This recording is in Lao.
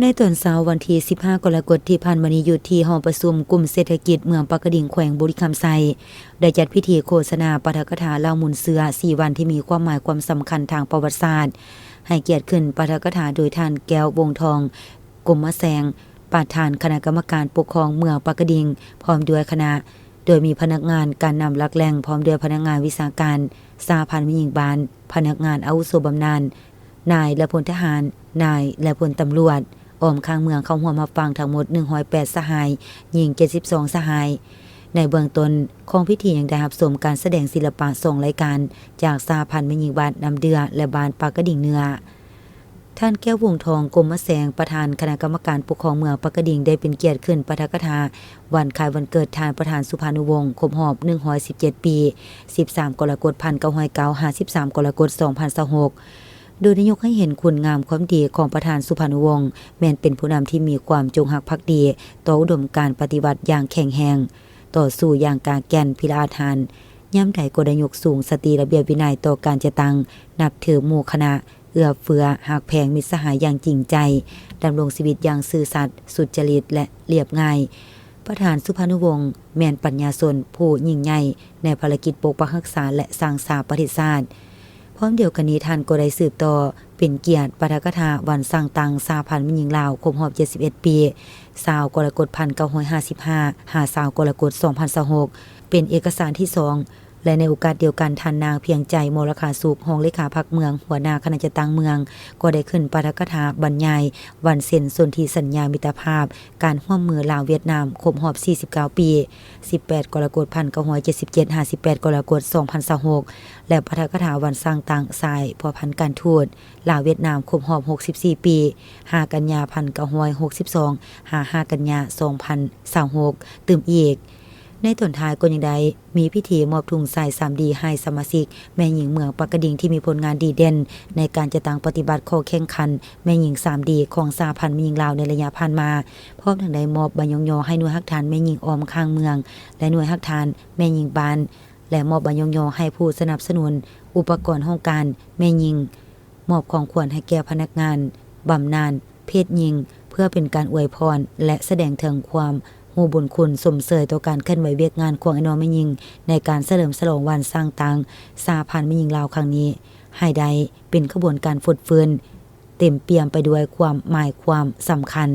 ໃນຕອນເຊົ້າວັນທີສິບຫ້າ ກໍລະກົດທີ່ຜ່ານມານີ້ ຢູ່ທີ່ຫໍປະຊຸມກຸ່ມເສດຖະກິດເມືອງປາກກະດິງ ແຂວງບໍລິຄຳໄຊ ໄດ້ຈັດພິທີໂຄສະນາປາຖະກະຖາເລົ່າມູນເຊື້ອ ສີ່ວັນທີ່ມີຄວາມໝາຍຄວາມສຳຄັນທາງປະຫວັດສາດ ໃຫ້ກຽດຂຶ້ນປາຖະກະຖາໂດຍທ່ານ ແກ້ວ ວົງທອງ ກົມມະແສງ ປະທານຄະນະກຳມະການປົກຄອງເມືອງປາກກະດິງ ພ້ອມດ້ວຍຄະນະ ໂດຍມີພະນັກງານການນຳຫຼັກແຫຼ່ງ ພ້ອມດ້ວຍພະນັກງານວິຊາການ, ສະຫະພັນແມ່ຍິງບ້ານ, ພະນັກງານອາວຸໂສບຳນານ, ນາຍ ແລະ ພົນທະຫານ, ນາຍ ແລະ ພົນຕຳຫຼວດ ອ້ອມຂ້າງເມືອງ ເຂົ້າຮ່ວມຮັບຟັງທັງໝົດ ໜຶ່ງຮ້ອຍແປດ ສະຫາຍ, ຍິງ ເຈັດສິບສອງ ສະຫາຍ. ໃນເບື້ອງຕົ້ນຂອງພິທີຍັງໄດ້ຮັບຊົມການສະແດງສິລະປະ ສອງ ລາຍການ ຈາກສະຫະພັນແມ່ຍິງບ້ານນ້ຳເດື່ອ ແລະ ບ້ານປາກກະດິງເໜືອ. ທ່ານ ແກ້ວ ວົງທອງ ກົມມະແສງ ປະທານຄະນະກຳມະການປົກຄອງເມືອງປາກກະດິງ ໄດ້ເປັນກຽດຂຶ້ນປາຖະກະຖາວັນຄ້າຍວັນເກີດທ່ານປະທານສຸພານຸວົງ ຄົບຮອບ ໜຶ່ງຮ້ອຍສິບເຈັດ ປີ, ສິບສາມ ກໍລະກົດ ພັນເກົ້າຮ້ອຍເກົ້າ ຫາ ສິບສາມ ກໍລະກົດ ສອງພັນຊາວຫົກ ໂດຍໄດ້ຍົກໃຫ້ເຫັນຄຸນງາມຄວາມດີຂອງປະທານສຸພານຸວົງ ແມ່ນເປັນຜູ້ນຳທີ່ມີຄວາມຈົງຮັກພັກດີຕໍ່ອຸດົມການປະຕິວັດຢ່າງແຂງແຮງ, ຕໍ່ສູ້ຢ່າງກາແກ່ນ, ພິລະອາດຫານ, ຍາມໃດກໍໄດ້ຍົກສູງສະຕິລະບຽບວິໄນຕໍ່ການຈະຕັ້ງນັບຖືໝູ່ຄະນະ, ເອື້ອເຟື້ອຮັກແພງມິດສະຫາຍຢ່າງຈິງໃຈ, ດຳລົງຊີວິດຢ່າງຊື່ສັດ, ສຸດຈະລິດ ແລະ ລຽບງ່າຍ. ປະທານສຸພານຸວົງ ແມ່ນປັນຍາຊົນຜູ້ຍິ່ງໃຫຍ່ໃນພາລະກິດປົກປັກຮັກສາ ແລະ ສ້າງສາປະເທດຊາດ. ພ້ອມດຽວກັນນີ້, ທ່ານກໍໄດ້ສືບຕໍ່ເປັນກຽດປາຖະກະຖາວັນສ້າງຕັ້ງສະຫະພັນແມ່ຍິງລາວ ຄົບຮອບ ເຈັດສິບເອັດ ປີ, ຊາວ ກໍລະກົດ ພັນເກົ້າຮ້ອຍຫ້າສິບຫ້າ ຫາ ຊາວ ກໍລະກົດ ສອງພັນຊາວຫົກ ເປັນເອກະສານທີສອງ ແລະ ໃນໂອກາດດຽວກັນ, ທ່ານນາງ ພຽງໃຈ ມໍລະຄາສຸກ ຮອງເລຂາພັກເມືອງ, ຫົວໜ້າຄະນະຈັດຕັ້ງເມືອງ ກໍໄດ້ຂຶ້ນປາຖະກະຖາບັນຍາຍວັນເຊັນສົນທິສັນຍາມິດຕະພາບການຮ່ວມມືລາວ-ຫວຽດນາມ ຄົບຮອບ ສີ່ສິບເກົ້າ ປີ, ສິບແປດ ກໍລະກົດ ພັນເກົ້າຮ້ອຍເຈັດສິບເຈັດ ຫາ ສິບແປດ ກໍລະກົດ ສອງພັນຊາວຫົກ ແລະ ປາຖະກະຖາວັນສ້າງຕັ້ງສາຍພົວພັນການທູດລາວ-ຫວຽດນາມ ຄົບຮອບ ຫົກສິບສີ່ ປີ, ຫ້າ ກັນຍາ ພັນເກົ້າຮ້ອຍຫົກສິບສອງ ຫາ ຫ້າ ກັນຍາ ສອງພັນຊາວຫົກ ຕື່ມອີກ. ໃນຕອນທ້າຍກໍຍັງໄດ້ມີພິທີມອບທຸງຊາຍສາມດີ ໃຫ້ສະມາຊິກແມ່ຍິງເມືອງປາກກະດິງທີ່ມີຜົນງານດີເດັ່ນໃນການຈັດຕັ້ງປະຕິບັດຂໍ້ແຂ່ງຂັນແມ່ຍິງສາມດີຂອງສະຫະພັນແມ່ຍິງລາວໃນໄລຍະຜ່ານມາ, ພ້ອມທັງໄດ້ມອບໃບຍ້ອງຍໍໃຫ້ໜ່ວຍຮາກຖານແມ່ຍິງອ້ອມຂ້າງເມືອງ ແລະ ໜ່ວຍຮາກຖານແມ່ຍິງບ້ານ ແລະ ມອບໃບຍ້ອງຍໍໃຫ້ຜູ້ສະໜັບສະໜູນອຸປະກອນຫ້ອງການແມ່ຍິງ, ມອບຂອງຂວັນໃຫ້ແກ່ພະນັກງານບຳນານເພດຍິງ ເພື່ອເປັນການອວຍພອນ ແລະ ສະແດງເຖິງຄວາມຮູ້ບຸນຄຸນຊົມເຊີຍຕໍ່ການເຄື່ອນໄຫວວຽກງານຂອງອ້າຍນ້ອງແມ່ຍິງ ໃນການສະເຫຼີມສະຫຼອງວັນສ້າງຕັ້ງສະຫະພັນແມ່ຍິງລາວຄັ້ງນີ້ ໃຫ້ໄດ້ເປັນຂະບວນການຟົດຟື້ນ ເຕັມປ່ຽມໄປດ້ວຍຄວາມໝາຍຄວາມສຳຄັນ.